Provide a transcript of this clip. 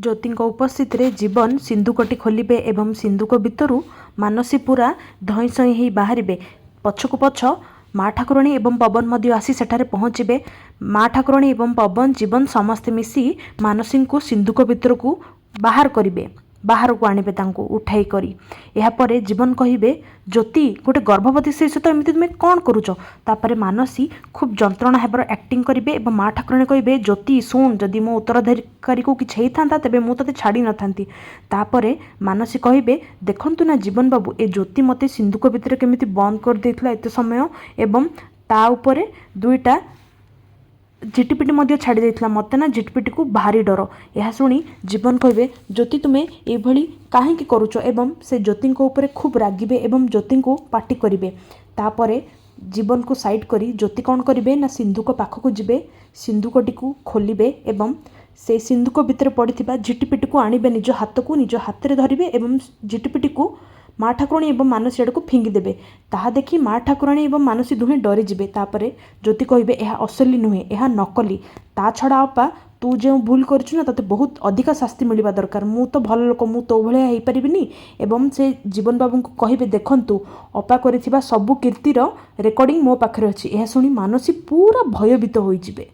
ଜ୍ୟୋତିଙ୍କ ଉପସ୍ଥିତିରେ ଜୀବନ ସିନ୍ଧୁକଟି ଖୋଲିବେ ଏବଂ ସିନ୍ଧୁକ ଭିତରୁ ମାନସୀ ପୁରା ଧଇଁ ସଇଁ ହେଇ ବାହାରିବେ। ପଛକୁ ପଛ ମା ଠାକୁରାଣୀ ଏବଂ ପବନ ମଧ୍ୟ ଆସି ସେଠାରେ ପହଞ୍ଚିବେ। ମା ଠାକୁରାଣୀ ଏବଂ ପବନ, ଜୀବନ ସମସ୍ତେ ମିଶି ମାନସୀଙ୍କୁ ସିନ୍ଧୁକ ଭିତରକୁ ବାହାର କରିବେ, ବାହାରକୁ ଆଣିବେ ତାଙ୍କୁ ଉଠାଇ କରି। ଏହାପରେ ଜୀବନ କହିବେ, ଜ୍ୟୋତି, ଗୋଟେ ଗର୍ଭବତୀ ସ୍ତ୍ରୀ ସହିତ ଏମିତି ତୁମେ କ'ଣ କରୁଛ? ତାପରେ ମାନସୀ ଖୁବ୍ ଯନ୍ତ୍ରଣା ହେବାର ଆକ୍ଟିଂ କରିବେ ଏବଂ ମା ଠାକୁରାଣୀ କହିବେ, ଜ୍ୟୋତି ଶୁଣ, ଯଦି ମୋ ଉତ୍ତରାଧିକାରୀକୁ କିଛି ହେଇଥାନ୍ତା ତେବେ ମୁଁ ତୋତେ ଛାଡ଼ି ନଥାନ୍ତି। ତାପରେ ମାନସୀ କହିବେ, ଦେଖନ୍ତୁ ନା ଜୀବନ ବାବୁ, ଏ ଜ୍ୟୋତି ମୋତେ ସିନ୍ଧୁକ ଭିତରେ କେମିତି ବନ୍ଦ କରିଦେଇଥିଲା ଏତେ ସମୟ ଏବଂ ତା ଉପରେ ଦୁଇଟା ଝିଟିପିଟି ମଧ୍ୟ ଛାଡ଼ି ଦେଇଥିଲା। ମୋତେ ନା ଝିଟିପିଟିକୁ ଭାରି ଡର। ଏହା ଶୁଣି ଜୀବନ କହିବେ, ଜ୍ୟୋତି, ତୁମେ ଏଇଭଳି କାହିଁକି କରୁଛ? ଏବଂ ସେ ଜ୍ୟୋତିଙ୍କ ଉପରେ ଖୁବ୍ ରାଗିବେ ଏବଂ ଜ୍ୟୋତିଙ୍କୁ ପାଟି କରିବେ। ତାପରେ ଜୀବନକୁ ସାଇଡ଼୍ କରି ଜ୍ୟୋତି କ'ଣ କରିବେ ନା ସିନ୍ଧୁକ ପାଖକୁ ଯିବେ, ସିନ୍ଧୁକଟିକୁ ଖୋଲିବେ ଏବଂ ସେଇ ସିନ୍ଧୁକ ଭିତରେ ପଡ଼ିଥିବା ଝିଟିପିଟିକୁ ଆଣିବେ ନିଜ ହାତକୁ, ନିଜ ହାତରେ ଧରିବେ ଏବଂ ଝିଟିପିଟିକୁ ମା ଠାକୁରାଣୀ ଏବଂ ମାନସୀ ଆଡ଼କୁ ଫିଙ୍ଗିଦେବେ। ତାହା ଦେଖି ମା ଠାକୁରାଣୀ ଏବଂ ମାନସୀ ଦୁହେଁ ଡରିଯିବେ। ତାପରେ ଜ୍ୟୋତି କହିବେ, ଏହା ଅସଲି ନୁହେଁ, ଏହା ନକଲି। ତା ଛଡ଼ା ଅପା, ତୁ ଯେଉଁ ଭୁଲ କରିଛୁ ନା, ତୋତେ ବହୁତ ଅଧିକା ଶାସ୍ତି ମିଳିବା ଦରକାର। ମୁଁ ତ ଭଲ ଲୋକ, ମୁଁ ତୋ ଭଳିଆ ହେଇପାରିବିନି। ଏବଂ ସେ ଜୀବନ ବାବୁଙ୍କୁ କହିବେ, ଦେଖନ୍ତୁ, ଅପା କରିଥିବା ସବୁ କୀର୍ତ୍ତିର ରେକର୍ଡ଼ିଂ ମୋ ପାଖରେ ଅଛି। ଏହା ଶୁଣି ମାନସୀ ପୁରା ଭୟଭୀତ ହୋଇଯିବେ।